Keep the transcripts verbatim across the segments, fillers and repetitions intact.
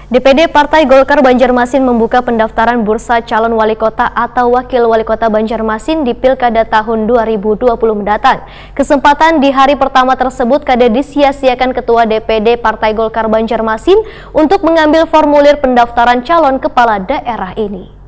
D P D Partai Golkar Banjarmasin membuka pendaftaran bursa calon wali kota atau wakil wali kota Banjarmasin di Pilkada tahun dua ribu dua puluh mendatang. Kesempatan di hari pertama tersebut kada disia-siakan Ketua D P D Partai Golkar Banjarmasin untuk mengambil formulir pendaftaran calon kepala daerah ini.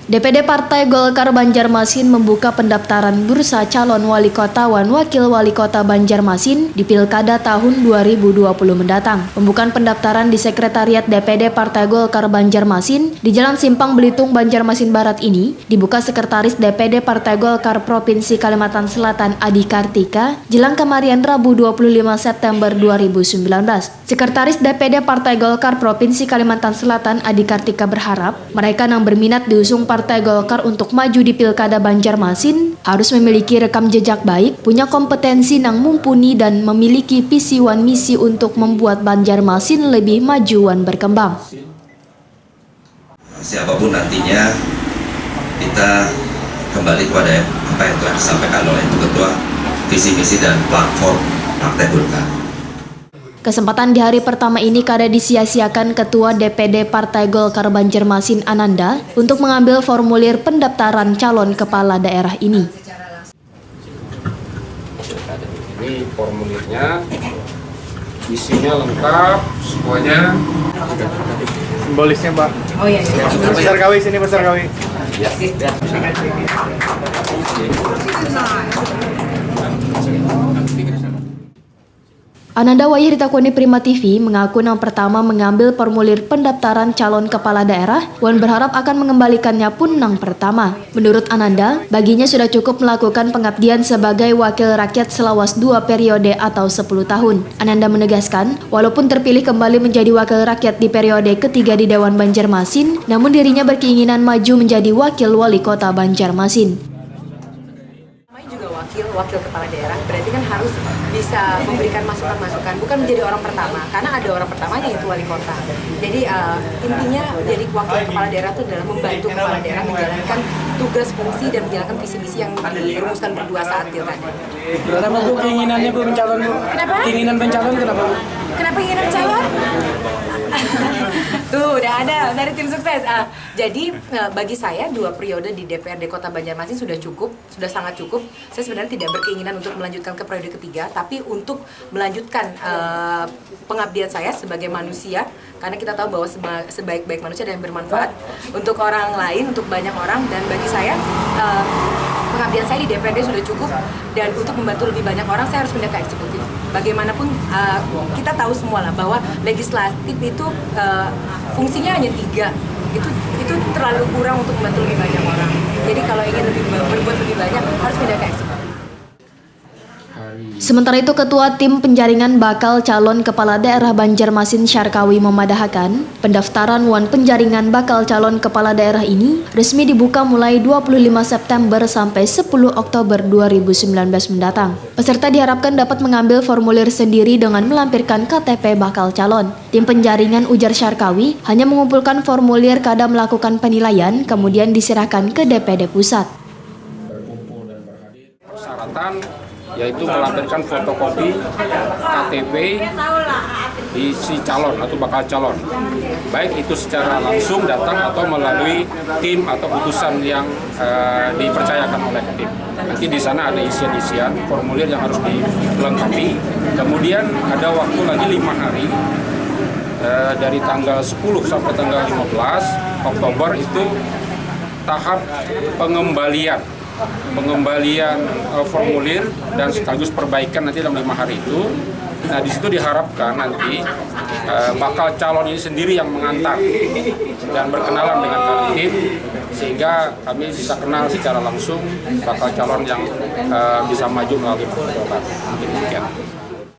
D P D Partai Golkar Banjarmasin membuka pendaftaran bursa calon wali kota wan wakil wali kota Banjarmasin di Pilkada tahun dua ribu dua puluh mendatang. Pembukaan pendaftaran di Sekretariat D P D Partai Golkar Banjarmasin di Jalan Simpang Belitung, Banjarmasin Barat ini dibuka Sekretaris D P D Partai Golkar Provinsi Kalimantan Selatan Adi Kartika jelang kamarian Rabu dua puluh lima September dua ribu sembilan belas. Sekretaris D P D Partai Golkar Provinsi Kalimantan Selatan Adi Kartika berharap, mereka nang berminat diusung Partai Golkar untuk maju di Pilkada Banjarmasin harus memiliki rekam jejak baik, punya kompetensi nang mumpuni dan memiliki visi wan misi untuk membuat Banjarmasin lebih maju wan berkembang. Siapapun nantinya, kita kembali kepada apa yang telah disampaikan oleh Ibu Ketua, visi misi dan platform Partai Golkar. Kesempatan di hari pertama ini kada disia-siakan Ketua D P D Partai Golkar Banjarmasin Ananda untuk mengambil formulir pendaftaran calon kepala daerah ini. Ini formulirnya, isinya lengkap semuanya. Simbolisnya, Pak. Oh iya, iya. Besar kawin sini, besar kawin. Ananda wayah ditakuni Prima T V mengaku nang pertama mengambil formulir pendaftaran calon kepala daerah wan berharap akan mengembalikannya pun nang pertama. Menurut Ananda, baginya sudah cukup melakukan pengabdian sebagai wakil rakyat selawas dua periode atau sepuluh tahun. Ananda menegaskan, walaupun terpilih kembali menjadi wakil rakyat di periode ketiga di Dewan Banjarmasin, namun dirinya berkeinginan maju menjadi wakil wali kota Banjarmasin. Namanya juga wakil, wakil kepala daerah, berarti kan harus bisa memberikan masukan-masukan, bukan menjadi orang pertama, karena ada orang pertamanya itu wali kota. Jadi uh, intinya jadi wakil kepala daerah itu adalah membantu kepala daerah menjalankan tugas, fungsi, dan menjalankan visi misi yang dirumuskan berdua saat pilkada. Kenapa bu keinginannya bu mencalon bu? Kenapa? Keinginan mencalon kenapa bu? Kenapa ingin mencalon? Tuh udah ada dari tim sukses. Ah, jadi uh, bagi saya dua periode di D P R D Kota Banjarmasin sudah cukup, sudah sangat cukup. Saya sebenarnya tidak berkeinginan untuk melanjutkan ke periode ketiga, tapi untuk melanjutkan uh, pengabdian saya sebagai manusia, karena kita tahu bahwa sebaik-baik manusia dan bermanfaat untuk orang lain, untuk banyak orang. Dan bagi saya, uh, pengabdian saya di D P R D sudah cukup, dan untuk membantu lebih banyak orang saya harus pindah ke eksekutif. Bagaimanapun uh, kita tahu semua lah bahwa legislatif itu uh, fungsinya hanya tiga, itu itu terlalu kurang untuk membantu lebih banyak orang. Jadi kalau ingin lebih berbuat lebih banyak harus pindah ke eksekutif. Sementara itu, Ketua Tim Penjaringan Bakal Calon Kepala Daerah Banjarmasin Syarkawi memadahakan, pendaftaran wan penjaringan bakal calon kepala daerah ini resmi dibuka mulai dua puluh lima September sampai sepuluh Oktober dua ribu sembilan belas mendatang. Peserta diharapkan dapat mengambil formulir sendiri dengan melampirkan K T P bakal calon. Tim penjaringan, ujar Syarkawi, hanya mengumpulkan formulir, kada melakukan penilaian, kemudian diserahkan ke D P D pusat. Persyaratan yaitu melampirkan fotokopi K T P di si calon atau bakal calon, baik itu secara langsung datang atau melalui tim atau utusan yang uh, dipercayakan oleh tim. Nanti di sana ada isian-isian formulir yang harus dilengkapi. Kemudian ada waktu lagi lima hari uh, dari tanggal sepuluh sampai tanggal lima belas Oktober itu tahap pengembalian pengembalian uh, formulir dan sekaligus perbaikan nanti dalam lima hari itu. Nah, di situ diharapkan nanti uh, bakal calon ini sendiri yang mengantar dan berkenalan dengan kami tim, sehingga kami bisa kenal secara langsung bakal calon yang uh, bisa maju melalui pertemuan. Demikian.